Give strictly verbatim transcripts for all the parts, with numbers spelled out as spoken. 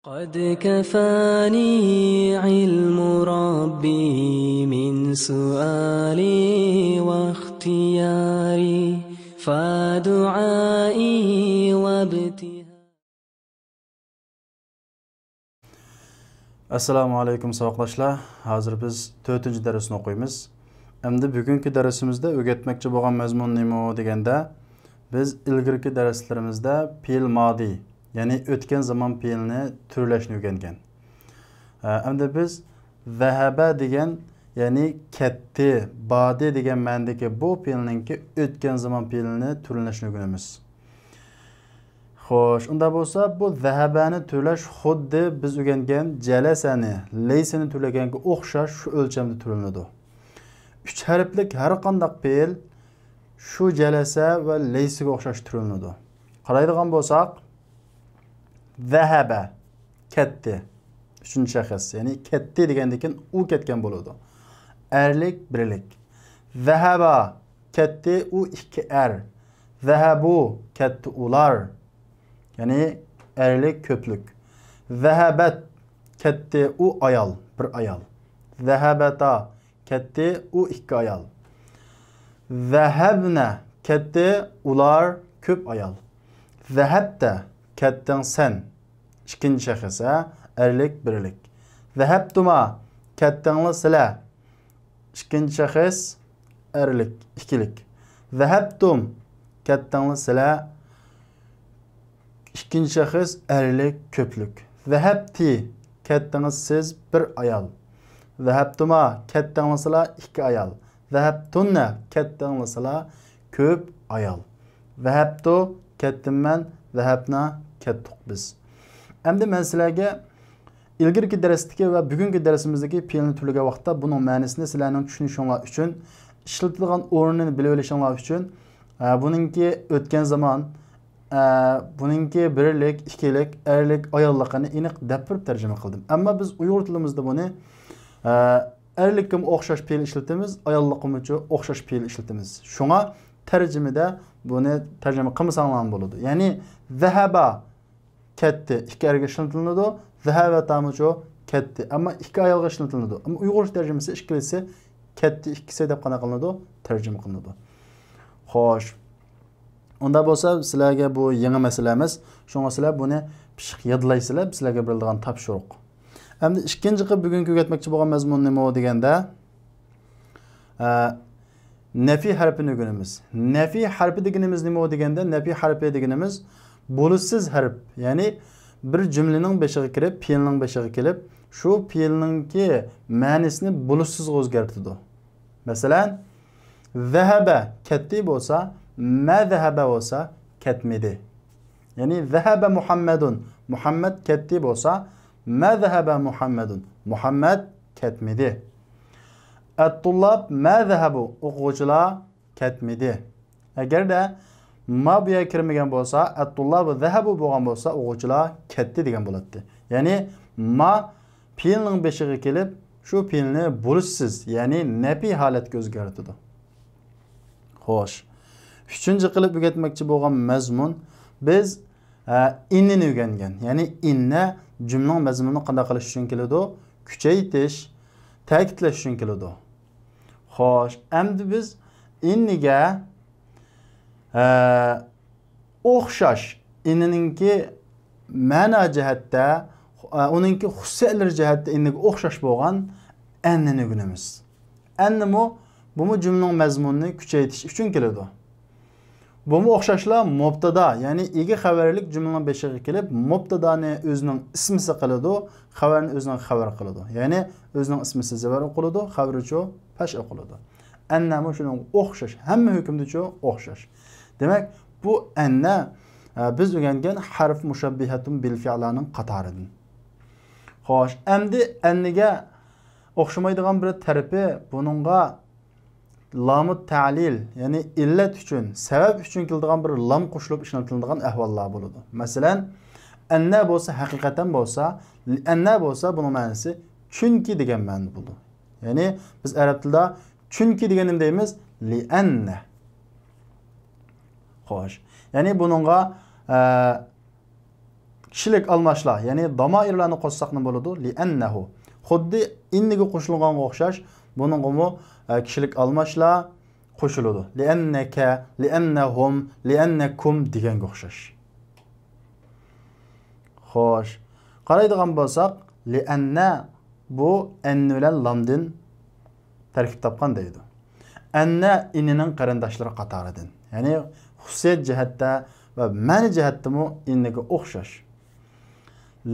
قد كفاني علم ربي من سؤالي واختياري، فدعائي وابتهالي. ئەسسالامۇ ئەلەيكۇم ساۋاقداشلار. ھازىر بىز تۆتىنچى دەرسنى ئوقۇيمىز. ئەمدى بۈگۈنكى دەرسىمىزدە ئۆگەتمەكچى بولغان مەزمۇن نېمە دېگەندە، بىز ئىلگىرىكى دەرسلىرىمىزدە پېئىل مادى، يەنى ئۆتكەن زامان پېئىلىنى تۈرلەشنى ئۆگەنگەن. ئە، ئەمدى بىز زەھەبە دېگەن، يەنى كەتتى، باردى دېگەن مەنىدىكى بۇ پېئىلنىڭكى ئۆتكەن زامان پېئىلىنى تۈرلەشنى ئۆگىنىمىز. خوش، ئۇنداق بولسا بۇ زەھەبەنى تۈرلەش خۇددى بىز ئۆگەنگەن جەلەسەنى، لەيسىنى تۈرلىگەنگە ئوخشاش شۇ ئۆلچەمدە تۈرلىنىدۇ. ئۈچ ھەرپلىك ھەر قانداق پېئىل شۇ جەلەسە ۋە لەيسىگە ئوخشاش تۈرلىنىدۇ. قارايدىغان بولساق، زەھەبە، كەتتى. ئۈچىنچى شەخس، يەنى كەتتى دېگەندىن كېيىن ئۇ كەتكەن بولىدۇ. ئەرلىك، بىرلىك. زەھەبا، كەتتى، ئۇ ئىككى ئەر. زەھەبۇ، كەتتى ئۇلار. يەنى ئەرلىك، كۆپلۈك. زەھەبەت، كەتتى ئۇ ئايال، بىر ئايال. زەھەبەتا، كەتتى ئۇ ئىككى ئايال. زەھەبنە، كەتتى ئۇلار، كۆپ ئايال. زەھەبتە، كەتتىڭ سەن، ئىككىنچى شەخس، ھە، ئەرلىك، بىرلىك. زەھەبتۇما، كەتتىڭلار سىلە، ئىككىنچى شەخس، ئەرلىك، ئىككىلىك. زەھەبتۇم، كەتتىڭلار سىلە، ئىككىنچى شەخس، ئەرلىك، كۆپلۈك. زەھەبتى، كەتتىڭىز سىز، بىر ئايال. زەھەبتۇما، كەتتىڭلار سىلە، ئىككى ئايال. زەھەبتۇننە، كەتتىڭلار سىلە، كۆپ ئايال. زەھەبتۇ، كەتتىم مەن. زەھەبنا، كەتتۇق بىز. ئەمدى مەن سىلەرگە ئىلگىرىكى دەرستىكى ۋە بۈگۈنكى دەرسىمىزدىكى پېئىلنى تۈرلىگەن ۋاقىتتا بۇنىڭ مەنىسىنى سىلەرنىڭ چۈشىنىشىڭلار ئۈچۈن، ئىشلىتىدىغان ئورنىنى بىلىۋېلىشىڭلار ئۈچۈن، ئە، بۇنىڭكى ئۆتكەن زامان، ئە، بۇنىڭكى بىرلىك، ئىككىلىك، ئەرلىك، ئاياللىقىنى ئېنىق دەپ بېرىپ تەرجىمە قىلدىم. ئەمما بىز ئۇيغۇر تىلىمىزدا بۇنى، ئە، ئەرلىككىمۇ ئوخشاش پېئىل ئىشلىتىمىز، ئاياللىققىمۇچۇ ئوخشاش پېئىل ئىشلىتىمىز. شۇڭا تەرجىمىدە بۇنى تەرجىمە قىلمىساڭلارمۇ بولىدۇ. يەنى، زەھەبا، كەتتى، ئىككى ئەرگە ئىشلىتىلىدۇ. زەھەبەتامۇچۇ، كەتتى. ئەمما ئىككى ئايالغا ئىشلىتىلىدۇ. ئەمما ئۇيغۇرچە تەرجىمىسى ئىككىلىسى، كەتتى ئىككىسى دەپ قانداق قىلىنىدۇ؟ تەرجىمە قىلىنىدۇ. خوش. ئۇنداق بولسا سىلەرگە بۇ يېڭى مەسىلە ئەمەس. شۇڭا سىلەر بۇنى پىششىق يادلايسىلەر، سىلەرگە بېرىلىدىغان تاپشۇرۇق. ئەمدى ئىككىنچى قىلىپ بۈگۈنكى ئۆگەتمەكچى بولغان مەزمۇن نېمە دېگەندە، ئە، نەفى ھەرپىنى ئۆگىنىمىز. نەفى ھەرپى دېگىنىمىز نېمە دېگەندە، نەفى ھەرپى دېگىنىمىز بولۇشسىز ھەرپ. يەنى بىر جۈملىنىڭ بېشىغا كىرىپ، پېئىلنىڭ بېشىغا كېلىپ، شۇ پېئىلنىڭكى مەنىسىنى بولۇشسىزغا ئۆزگەرتىدۇ. مەسىلەن، زەھەبە، كەتتى بولسا، مە زەھەبە بولسا، كەتمىدى. يەنى زەھەبە مۇھەممەدۇن، مۇھەممەد كەتتى بولسا، مە زەھەبە مۇھەممەدۇن، مۇھەممەد كەتمىدى. ئەتتۇللاب مە زەھەبۇ، ئوقۇغۇچىلار كەتمىدى. ئەگەردە ما بۇ يەرگە كىرمىگەن بولسا، ئەتتۇللابۇ زەھەبۇ بولغان بولسا، ئوقۇغۇچىلار كەتتى دېگەن بولاتتى. يەنى ما پېئىلنىڭ بېشىغا كېلىپ، شۇ پېئىلنى بولۇشسىز، يەنى نەپى ھالەتكە ئۆزگەرتىدۇ. خوش. ئۈچىنچى قىلىپ ئۆگەتمەكچى بولغان مەزمۇن، بىز، ئە، ئىننىنى ئۆگەنگەن. يەنى ئىننە جۈملىنىڭ مەزمۇنىنى قانداق قىلىش ئۈچۈن كېلىدۇ؟ كۈچەيتىش، تەكىتلەش ئۈچۈن كېلىدۇ. خوش، ئەمدى بىز ئىننىگە، ئە، ئوخشاش، ئىننىنىڭكى مەنا جەھەتتە، ئە، ئۇنىڭكى خۇسۇسىيەتلىرى جەھەتتە ئىننىگە ئوخشاش بولغان ئەننىنى ئۆگىنىمىز. ئەننىمۇ، بۇمۇ جۈملىنىڭ مەزمۇنىنى كۈچەيتىش ئۈچۈن كېلىدۇ. بۇمۇ ئوخشاشلا مۇبتادا، يەنى ئىگە خەۋەرلىك جۈملىنىڭ بېشىغا كېلىپ، مۇبتادانى ئۆزىنىڭ ئىسمىسى قىلىدۇ، خەۋەرنى ئۆزىنىڭ خەۋىرى قىلىدۇ. يەنى ئۆزىنىڭ ئىسمىسى زەۋەر ئوقۇلىدۇ، خەۋىرىچۇ پەش ئوقۇلىدۇ. ئەننەمۇ شۇنىڭغا ئوخشاش، ھەممە ھۆكۈمدىچۇ ئوخشاش. دېمەك، بۇ ئەننە، ئە، بىز ئۆگەنگەن ھەرف مۇشەببىھەتۇن بىل فىئلانىڭ قاتارىدىن. خوش، ئەمدى ئەننىگە ئوخشىمايدىغان بىر تەرىپى، بۇنىڭغا لامۇت تەلىل، يەنى ئىللەت ئۈچۈن، سەۋەب ئۈچۈن كېلىدىغان بىر لام قوشۇلۇپ ئىشلىتىلىدىغان ئەھۋاللار بولىدۇ. مەسىلەن، ئەننە بولسا، ھەقىقەتەن بولسا، لىئەننە بولسا، بۇنىڭ مەنىسى چۈنكى دېگەن مەنىدە بولىدۇ. يەنى بىز ئەرەب تىلىدا چۈنكى دېگەننى نېمە دەيمىز؟ لىئەننە. خوش. يەنى بۇنىڭغا، ئە، كىشىلىك ئالماشلار، يەنى دامائىرلارنى قوشساق نېمە بولىدۇ؟ لىئەننەھۇ. خۇددى ئىننىگە قوشۇلغانغا ئوخشاش، بۇنىڭغىمۇ، ئە، كىشىلىك ئالماشلار قوشۇلىدۇ. لىئەننەكە، لىئەننەھۇم، لىئەننەكۇم دېگەنگە ئوخشاش. خوش. قارايدىغان بولساق، لىئەننە بۇ ئەن بىلەن لامدىن تەركىب تاپقان دەيدۇ. ئەننە ئىننىنىڭ قېرىنداشلىرى قاتارىدىن. يەنى خۇسۇسىيەت جەھەتتە ۋە مەنە جەھەتتىمۇ ئىننىگە ئوخشاش.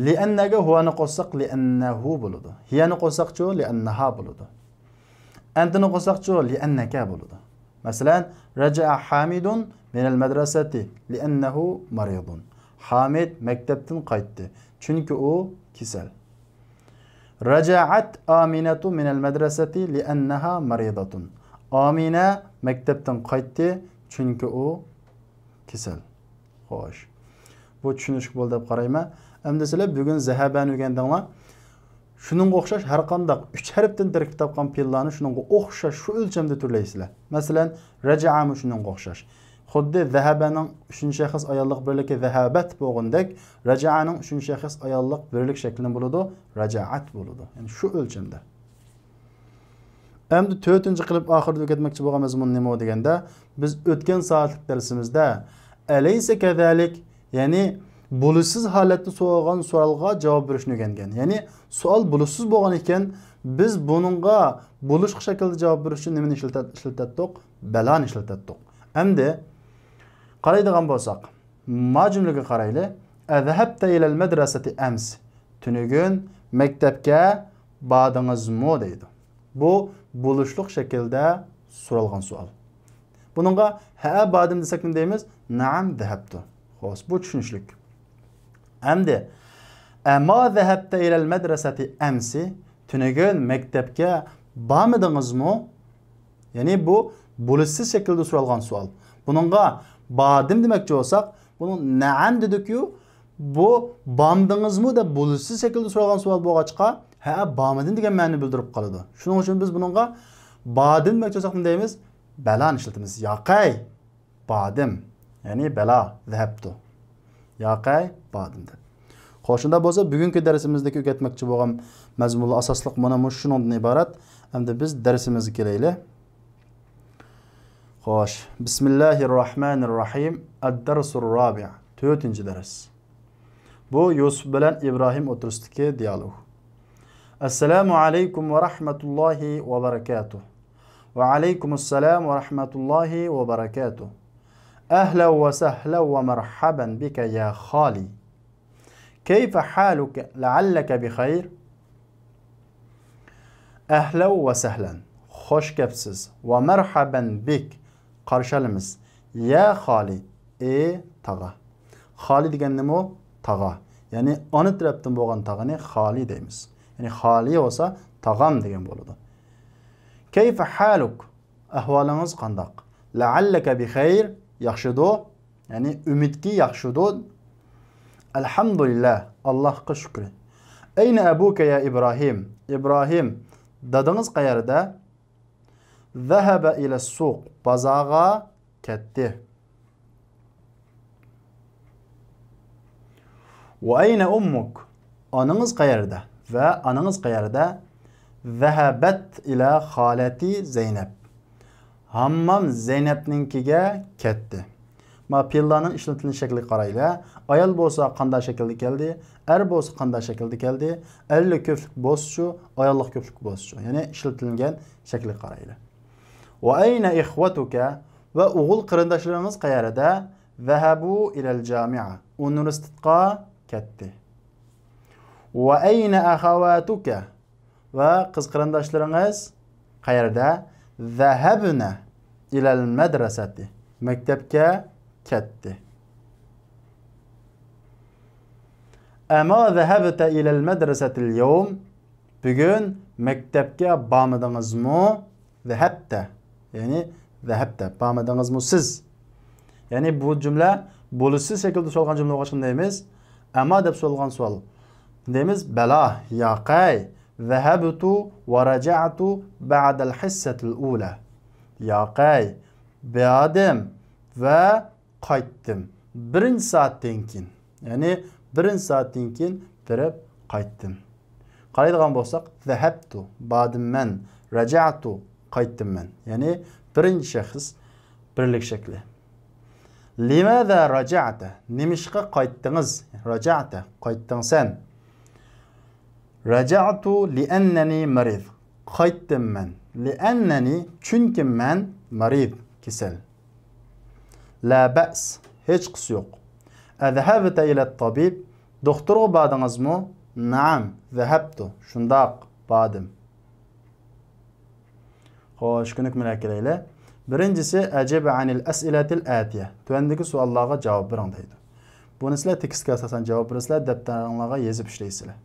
لىئەننەگە ھۇۋانى قوشساق لىئەننەھۇ بولىدۇ. ھىيەنى قوشساقچۇ لىئەننەھا بولىدۇ. ئەنتىنى قوشساقچۇ لىئەننەكە بولىدۇ. مەسىلەن، رەجەئە ھامىدۇن مىنەل مەدرەسەتى لىئەننەھۇ مەرىدۇن. ھامىد مەكتەپتىن قايتتى، چۈنكى ئۇ كېسەل. رەجەئەت ئامىنەتۇ مىنەل مەدرەسەتى لىئەننەھا مەرىدەتۇن. ئامىنە مەكتەپتىن قايتتى، چۈنكى ئۇ كېسەل. خوش. بۇ چۈشىنىشلىك بولدى دەپ قارايمەن. ئەمدى سىلەر بۈگۈن زەھەبەنى ئۆگەندىڭلار. شۇنىڭغا ئوخشاش ھەر قانداق ئۈچ ھەرپتىن تەركىب تاپقان پېئىللارنى شۇنىڭغا ئوخشاش شۇ ئۆلچەمدە تۈرلەيسىلەر. مەسىلەن، رەجەئەمۇ شۇنىڭغا ئوخشاش. خۇددى زەھەبەنىڭ ئۈچىنچى شەخس ئاياللىق بىرلىكى زەھەبەت بولغىنىدەك، رەجەئەنىڭ ئۈچىنچى شەخس ئاياللىق بىرلىك شەكلىنى بولىدۇ، رەجەئەت بولىدۇ. يەنى شۇ ئۆلچەمدە. ئەمدى تۆتىنچى قىلىپ ئاخىرىدا ئۆگەتمەكچى بولغان مەزمۇن نېمە دېگەندە، بىز ئۆتكەن سائەتلىك دەرسىمىزدە ئەلەيسە كەزەلىك، يەنى بولۇشسىز ھالەتتە سورالغان سوئالغا جاۋاب بېرىشنى ئۆگەنگەن. يەنى سوئال بولۇشسىز بولغان ئىكەن، بىز بۇنىڭغا بولۇشلۇق شەكىلدە جاۋاب بېرىش ئۈچۈن نېمىنى ئىشلىتە-، ئىشلىتەتتۇق؟ بەلانى ئىشلىتەتتۇق. ئەمدى قارايدىغان بولساق، ما جۈملىگە قارايلى. ئەزەھەبتە ئىلەل مەدرەسەتى ئەمس. تۈنۈگۈن مەكتەپكە باردىڭىزمۇ دەيدۇ. بۇ بولۇشلۇق شەكىلدە سورالغان سوئال. بۇنىڭغا ھەئە باردىم دېسەك نېمە دەيمىز؟ نەئەم زەھەبتۇ. خوش، بۇ چۈشىنىشلىك. ئەمدى، ئەما زەھەبتە ئىلەل مەدرەسەتى ئەمسى، تۈنۈگۈن مەكتەپكە بارمىدىڭىزمۇ؟ يەنى بۇ بولۇشسىز شەكىلدە سورالغان سوئال. بۇنىڭغا باردىم دېمەكچى بولساق، بۇنىڭ نەئەم دېدۇق-يۇ، بۇ بارمىدىڭىزمۇ دەپ بولۇشسىز شەكىلدە سورالغان سوئال بولغاچقا، ھە، بارمىدىم دېگەن مەنىنى بىلدۈرۈپ قالىدۇ. شۇنىڭ ئۈچۈن بىز بۇنىڭغا باردىم دېمەكچى بولساق نېمە دەيمىز؟ بەلانى ئىشلىتىمىز. ياقەي! باردىم. يەنى بەلا، زەھەبتۇ. ياقەي، باردىم دەپ. خوش، شۇنداق بولسا، بۈگۈنكى دەرسىمىزدىكى ئۆگەتمەكچى بولغان مەزمۇنلار ئاساسلىق مانا مۇشۇ شۇنىڭدىن ئىبارەت. ئەمدى بىز دەرسىمىزگە كېلەيلى. خوش، بىسمىللاھىررەھمانىررەھىم. ئەددەرسۇررابىئ. تۆتىنچى دەرس. بۇ يۈسۈپ بىلەن ئىبراھىم ئوتتۇرىسىدىكى دىئالوگ. ئەسسالامۇ ئەلەيكۇم ۋە رەھمەتۇللاھى ۋە بەرەكاتۇھ. ۋە ئەلەيكۇمۇسسالام ۋە رەھمەتۇللاھى ۋە بەرەكاتۇھ. ئەھلەن ۋە سەھلەن ۋە مەرھەبەن بىكە يا خالى. كەيفە ھالۇكە؟ لەئەللەكە بىخەير؟ ئەھلەن ۋە سەھلەن. خوش كەپسىز. ۋە مەرھەبەن بىك. قارشى ئالىمىز. يا خالى، ئى تاغا. خالى دېگەن نېمە؟ تاغا. يەنى ئانا تەرەپتىن بولغان تاغىنى خالى دەيمىز. يەنى خالى بولسا تاغام دېگەن بولىدۇ. كەيفە ھالۇك؟ ئەھۋالىڭىز قانداق؟ لەئەللەكە بىخەير؟ ياخشىدۇ؟ يەنى ئۈمىدكى ياخشىدۇ؟ ئەلھەمدۇلىللا، ئاللاھقا شۈكرى. ئەينە ئەبۇكە يا ئىبراھىم؟ ئىبراھىم، دادىڭىز قەيەردە؟ زەھەبە ئىلەسسۇق، بازارغا كەتتى. ۋە ئەينە ئۇممۇك؟ ئانىڭىز قەيەردە؟ ۋە ئانىڭىز قەيەردە؟ زەھەبەت ئىلە خالەتى زەينەب. ھاممام زەينەپنىڭكىگە كەتتى. ما پېئىللارنىڭ ئىشلىتىلىش شەكلىگە قارايلى. ئايال بولسا قانداق شەكىلدە كەلدى؟ ئەر بولسا قانداق شەكىلدە كەلدى؟ ئەرلىك كۆپلۈك بولسىچۇ، ئاياللىق كۆپلۈك بولسىچۇ؟ يەنى ئىشلىتىلگەن شەكلىگە قارايلى. ۋە ئەينە ئىخۋەتۇكە؟ ۋە ئوغۇل قېرىنداشلىرىڭىز قەيەردە؟ زەھەبۇ ئىلەل جامىئە. ئۇنىۋېرسىتېتقا كەتتى. ۋە ئەينە ئەخەۋەتۇكە؟ ۋە قىز قېرىنداشلىرىڭىز قەيەردە؟ زەھەبنە ئىلەل مەدرەسەتى. مەكتەپكە كەتتى. ئەما زەھەبتە ئىلەل مەدرەسەتىل يەۋم؟ بۈگۈن مەكتەپكە بارمىدىڭىزمۇ؟ زەھەبتە. يەنى زەھەبتە. بارمىدىڭىزمۇ سىز؟ يەنى بۇ جۈملە بولۇشسىز شەكىلدە سورالغان جۈملە بولغاچقا نېمە دەيمىز؟ ئەما دەپ سورالغان سوئال. نېمە دەيمىز؟ بەلا، ياقەي. زەھەبتۇ ۋە رەجەئتۇ بەئدەل ھىسسەتىل ئۇلە. ياقەي، باردىم ۋە قايتتىم. بىرىنچى سائەتتىن كېيىن. يەنى بىرنى سائەتتىن كېيىن بېرىپ قايتتىم. قارايدىغان بولساق، ذهبت، باردىم مەن، رجعت، قايتتىم مەن. يەنى بىرىنچى شەخس بىرلىك شەكلى. لماذا رجعت؟ نېمىشقا قايتتىڭىز؟ رجعت، قايتتىڭ سەن. رجعت لأنني مريض. قايتتىم مەن. لأنني، چۈنكى مەن مريض، كېسەل. لا بأس، ھېچقىسى يوق. أذهبت إلى الطبيب؟ دوختۇرغا باردىڭىزمۇ؟ نعم، ذهبت، شۇنداق، باردىم. خوش، كۆنۈكمىلەر كېلەيلى. بىرىنچىسى، أجب عن الأسئلة الآتية. تۆۋەندىكى سوئاللارغا جاۋاب بېرىڭ دەيدۇ. بۇنى سىلەر تېكىستكە ئاساسەن جاۋاب بېرىسىلەر، دەپتەرلىرىڭلارغا يېزىپ ئىشلەيسىلەر.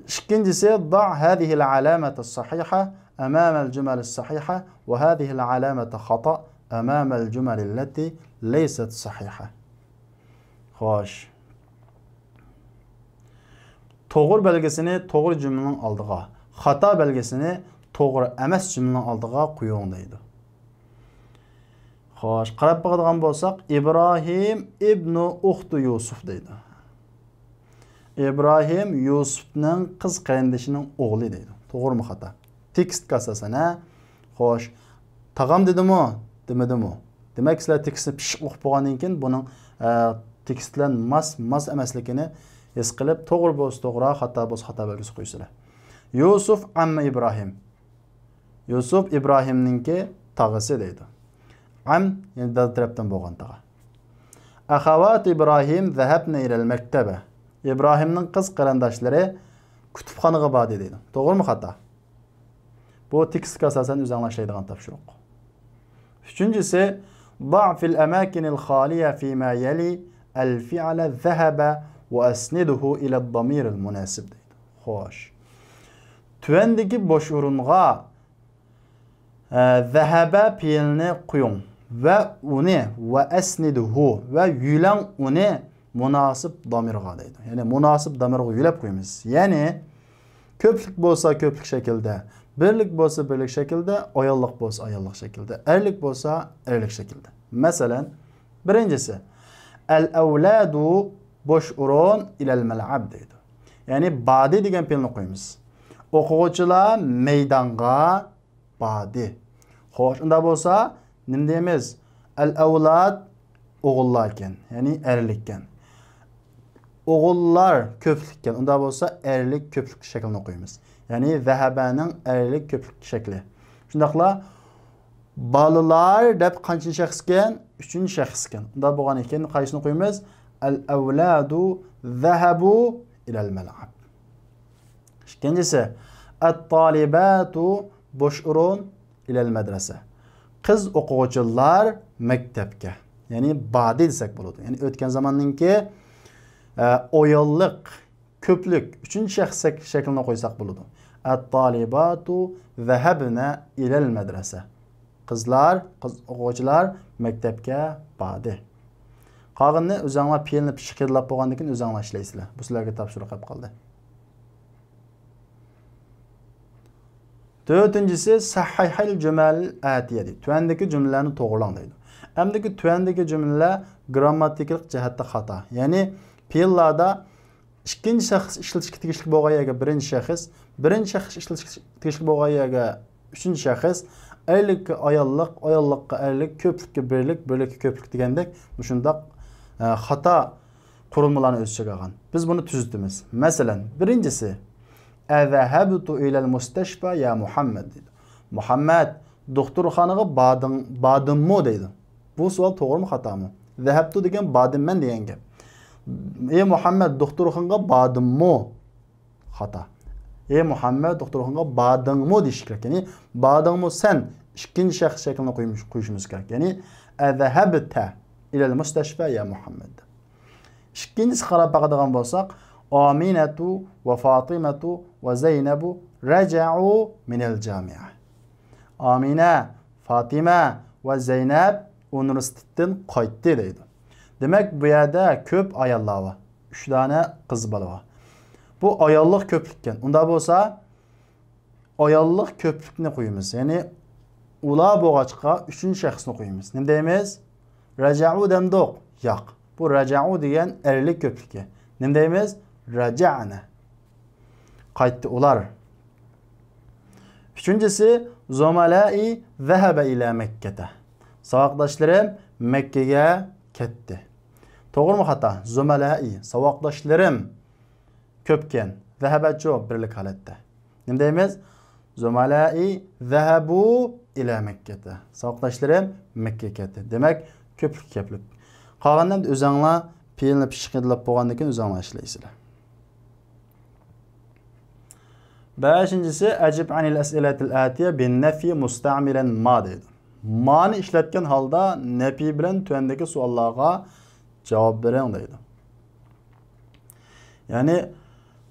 ئىككىنچىسى، ضع هذه العلامة الصحيحة أمام الجمل الصحيحة وهذه العلامة خطأ أمام الجمل التي ليست صحيحة. خوش. توغرا بەلگىسىنى توغرا جۈملىنىڭ ئالدىغا، خاتا بەلگىسىنى توغرا ئەمەس جۈملىنىڭ ئالدىغا قويۇڭ دەيدۇ. خوش، قاراپ باقىدىغان بولساق، ئىبراھىم ئىبنۇ ئۇختى يۇسۇف دەيدۇ. ئىبراھىم يۈسۈپنىڭ قىز قېرىندىشىنىڭ ئوغلى دەيدۇ. توغرىمۇ خاتا؟ تېكىستكە ئاساسەن، ھە؟ خوش، تاغام دېدىمۇ، دېمىدىمۇ؟ دېمەك، سىلەر تېكىستنى پىششىق ئوقۇپ بولغاندىن كېيىن بۇنىڭ، ئە، تېكىست بىلەن ماس، ماس ئەمەسلىكىنى ھېس قىلىپ، توغرا بولسا توغرا، خاتا بولسا خاتا بەلگىسى قويىسىلەر. يۈسۈف ئەممە ئىبراھىم. يۈسۈف ئىبراھىمنىڭكى تاغىسى دەيدۇ. ئەم، يەنى دادا تەرەپتىن بولغان تاغا. أخوات إبراهيم ذهبن إلى المكتبة. ئىبراھىمنىڭ قىز قېرىنداشلىرى كۇتۇپخانىغا باردى دەيدۇ. توغرىمۇ خاتا؟ بۇ تېكىستكە ئاساسەن ئۆزۈڭلار ئىشلەيدىغان تاپشۇرۇق. ئۈچىنچىسى، ضع في الأماكن الخالية فيما يلي الفعل ذهب وأسنده إلى الضمير المناسب دەيدۇ. خوش. تۆۋەندىكى بوش ئورۇنغا، ئە، ذهب پېئىلنى قويۇڭ ۋە ئۇنى، وأسنده، ۋە يۆلەڭ ئۇنى مۇناسىپ دامىرغا دەيدۇ. يەنى مۇناسىپ دامىرغا يۆلەپ قويىمىز. يەنى كۆپلۈك بولسا كۆپلۈك شەكىلدە، بىرلىك بولسا بىرلىك شەكىلدە، ئاياللىق بولسا ئاياللىق شەكىلدە، ئەرلىك بولسا ئەرلىك شەكىلدە. مەسىلەن، بىرىنچىسى، الأولاد، بوش ئورۇن، إلى الملعب دەيدۇ. يەنى باردى دېگەن پېئىلنى قويىمىز. ئوقۇغۇچىلار مەيدانغا باردى. خوش، ئۇنداق بولسا نېمە دەيمىز؟ الأولاد ئوغۇللار ئىكەن، يەنى ئەرلىك ئىكەن. ئوغۇللار كۆپلۈك ئىكەن، ئۇنداق بولسا ئەرلىك كۆپلۈك شەكلىنى قويىمىز. يەنى ذهبنىڭ ئەرلىك كۆپلۈك شەكلى. شۇنداقلا بالىلار دەپ قانچىنچى شەخس ئىكەن؟ ئۈچىنچى شەخس ئىكەن. ئۇنداق بولغاندىكىن قايسىنى قويىمىز؟ الأولاد ذهبوا إلى الملعب. ئىككىنچىسى، الطالبات، بوش ئورۇن، إلى المدرسة. قىز ئوقۇغۇچىلار مەكتەپكە، يەنى باردى دېسەك بولىدۇ. يەنى ئۆتكەن زاماننىڭكى، ئە، ئاياللىق كۆپلۈك، ئۈچىنچى شەخس شەك-، شەكلىنى قويساق بولىدۇ. الطالبات ذهبن إلى المدرسة. قىزلار، قىز ئوقۇغۇچىلار مەكتەپكە باردى. قالغىنىنى ئۆزۈڭلار پېئىلنى پىششىق يادلاپ بولغاندىن كېيىن ئۆزۈڭلار ئىشلەيسىلەر. بۇ سىلەرگە تاپشۇرۇق قېلىپ قالدى. تۆتىنچىسى، صحح الجمل الآتية دەيدۇ. تۆۋەندىكى جۈملىلەرنى توغرىلاڭ دەيدۇ. ئەمدىكى تۆۋەندىكى جۈملىلەر گىرامماتىكىلىق جەھەتتە خاتا. يەنى پېئىللاردا ئىككىنچى شەخس ئىشلىتىشكە تېگىشلىك بولغان يەرگە بىرىنچى شەخس، بىرىنچى شەخس ئىشلىتىشكە تېگىشلىك بولغان يەرگە ئۈچىنچى شەخس، ئەرلىككە ئاياللىق، ئاياللىققا ئەرلىك، كۆپلۈككە بىرلىك، بىرلىككە كۆپلۈك دېگەندەك مۇشۇنداق، ئە، خاتا قۇرۇلمىلارنى ئۆز ئىچىگە ئالغان. بىز بۇنى تۈزىتىمىز. مەسىلەن، بىرىنچىسى، أذهبت إلى المستشفى يا محمد دەيدۇ. مۇھەممەد، دوختۇرخانىغا باردىڭ، باردىڭمۇ دەيدۇ. بۇ سوئال توغرىمۇ، خاتامۇ؟ ذهبت دېگەن باردىم مەن دېگەن گەپ. ئەي مۇھەممەد، دوختۇرخانىغا باردىڭمۇ؟ خاتا. ئەي مۇھەممەد، دوختۇرخانىغا باردىڭمۇ دېيىش كېرەك. يەنى باردىڭمۇ سەن؟ ئىككىنچى شەخس شەكلىنى قويۇش-، قويۇشىمىز كېرەك. يەنى أذهبت إلى المستشفى يا محمد. ئىككىنچىسى قاراپ باقىدىغان بولساق، آمىنەتۇ ۋە فاتىمەتۇ ۋە زەينەبۇ رەجەئۇ مىنەل جامىئە. ئامىنە، فاتىمە ۋە زەينەپ ئۇنىۋېرسىتېتتىن قايتتى دەيدۇ. دېمەك، بۇ يەردە كۆپ ئاياللار بار. ئۈچ دانە قىز بالا بار. بۇ ئاياللىق كۆپلۈككەن. ئۇنداق بولسا، ئاياللىق كۆپلۈكنى قويىمىز. يەنى ئۇلار بولغاچقا ئۈچىنچى شەخسنى قويىمىز. نېمە دەيمىز؟ رەجەئۇ دەمدۇق؟ ياق. بۇ رجعوا دېگەن ئەرلىك كۆپلۈكى. نېمە دەيمىز؟ رجعن. قايتتى ئۇلار. ئۈچىنچىسى، زملائي ذهب إلى مكة. ساۋاقداشلىرىم مەككىگە كەتتى. توغرىمۇ خاتا؟ زملائي، ساۋاقداشلىرىم كۆپكەن. ذهبچۇ بىرلىك ھالەتتە. نېمە دەيمىز؟ زملائي ذهبوا إلى مكة. ساۋاقداشلىرىم مەككىگە كەتتى. دېمەك، كۆپلۈك كەپلىك. قالغاندا ئۆزۈڭلار پېئىلنى پىششىق ئىدىلاپ بولغاندىن كېيىن ئۆزۈڭلار ئىشلەيسىلەر. بەشىنچىسى، أجب عن الأسئلة الآتية بالنفي مستعملا ما دەيدۇ. مانى ئىشلەتكەن ھالدا نەپى بىلەن تۆۋەندىكى سوئاللارغا جاۋاب بېرىڭ دەيدۇ. يەنى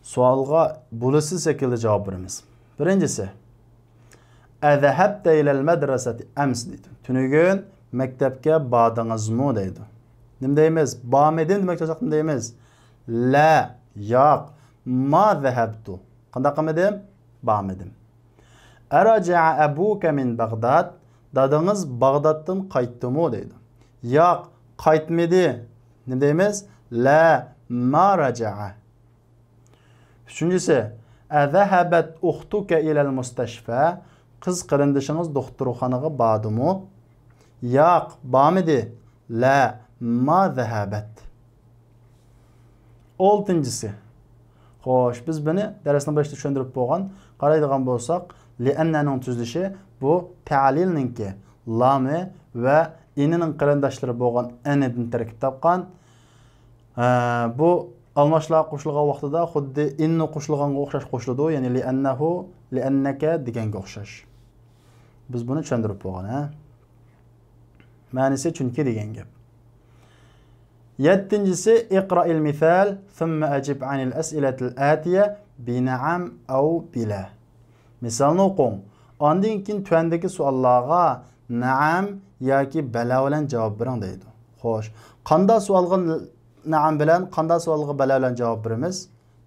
سوئالغا بولۇشسىز شەكىلدە جاۋاب بېرىمىز. بىرىنچىسى، أذهبت إلى المدرسة أمس دەيدۇ. تۈنۈگۈن مەكتەپكە باردىڭىزمۇ دەيدۇ. نېمە دەيمىز؟ بارمىدىم دېمەك بولساق نېمە دەيمىز؟ لا، ياق، ما ذهبت. قانداق قىلمىدىم؟ بارمىدىم. أرجع أبوك من بغداد؟ دادىڭىز باغدادتىن قايتتىمۇ دەيدۇ. ياق، قايتمىدى. نېمە دەيمىز؟ لا، ما رجع. ئۈچىنچىسى، أذهبت أختك إلى المستشفى؟ قىز قېرىندىشىڭىز دوختۇرخانىغا باردىمۇ؟ ياق، بارمىدى. لا، ما ذهبت. ئالتىنچىسى. خوش، بىز بۇنى دەرسنىڭ بېشىدا چۈشەندۈرۈپ بولغان. قارايدىغان بولساق، لىئەننەنىڭ تۈزۈلۈشى بۇ تەلىلنىڭكى لامى ۋە ئىننىنىڭ قېرىنداشلىرى بولغان ئەننىدىن تەركىب تاپقان. ھە، بۇ ئالماشلار قوشۇلغان ۋاقتىدا خۇددى ئىننى قوشۇلغانغا ئوخشاش قوشۇلىدۇ، يەنى لىئەننەھۇ، لىئەننەكە دېگەنگە ئوخشاش. بىز بۇنى چۈشەندۈرۈپ بولغان، ھە؟ مەنىسى چۈنكى دېگەن گەپ. يەتتىنچىسى، اقرأ المثال ثم أجب عن الأسئلة الآتية بنعم أو بلا. مىسالنى ئوقۇڭ. ئاندىن كېيىن تۆۋەندىكى سوئاللارغا نەئەم ياكى بەلا بىلەن جاۋاب بېرىڭ دەيدۇ. خوش، قانداق سوئالغا نەئەم بىلەن، قانداق سوئالغا بەلا بىلەن جاۋاب بېرىمىز؟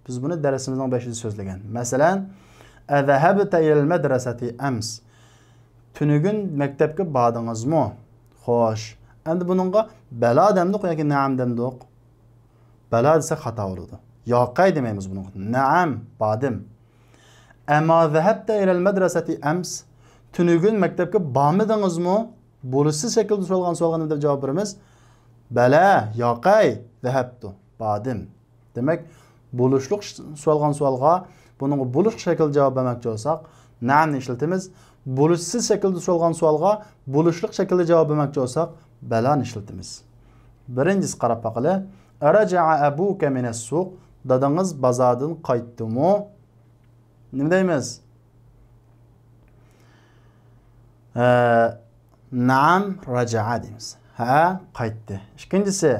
بىز بۇنى دەرسىمىزنىڭ بېشىدا سۆزلىگەن. مەسىلەن، أذهبت إلى المدرسة أمس؟ تۈنۈگۈن مەكتەپكە باردىڭىزمۇ؟ خوش. ئەمدى بۇنىڭغا بەلا دەمدۇق ياكى نەئەم دەمدۇق؟ بەلا دېسەك خاتا بولىدۇ. ياقەي دېمەيمىز بۇنىڭغا. نەئەم، باردىم. أما ذهبت إلى المدرسة أمس؟ تۈنۈگۈن مەكتەپكە بارمىدىڭىزمۇ؟ بولۇشسىز شەكىلدە سورالغان سوئالغا نېمە دەپ جاۋاب بېرىمىز؟ بەلە، ياقەي، ذهبت، باردىم. دېمەك، بولۇشلۇق ش-، سورالغان سوئالغا بۇنىڭغا بولۇشلۇق شەكىلدە جاۋاب بەرمەكچى بولساق، نەئەمنى ئىشلىتىمىز. بولۇشسىز شەكىلدە سورالغان سوئالغا بولۇشلۇق شەكىلدە جاۋاب بەرمەكچى بولساق، بەلانى ئىشلىتىمىز. بىرىنچىسى قاراپ باقىلى. أرجع أبوك من السوق؟ دادىڭىز بازاردىن قايتتىمۇ؟ نېمە دەيمىز؟ ھە، نەئەم، رەجەئە دەيمىز. ھە، قايتتى. ئىككىنچىسى،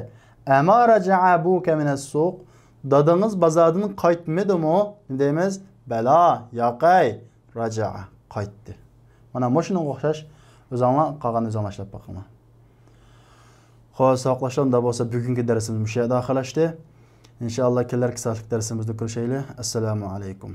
ئەما رەجەئە ئەبۇكە مىنەسسۇق؟ دادىڭىز بازاردىن قايتمىدىمۇ؟ نېمە دەيمىز؟ بەلا، ياقەي، رەجەئە، قايتتى. مانا مۇشۇنىڭغا ئوخشاش ئۆزۈڭلار قالغان ئۆزۈڭلار ئىشلەپ باقىڭلار. خوش، ساۋاقداشلار، ئۇنداق بولسا بۈگۈنكى دەرسىمىز مۇشۇ يەردە ئاخىرلاشتى. ئىنشائاللا كېلەركى سائەتلىك دەرسىمىزدە كۆرۈشەيلى. ئەسسالامۇ ئەلەيكۇم.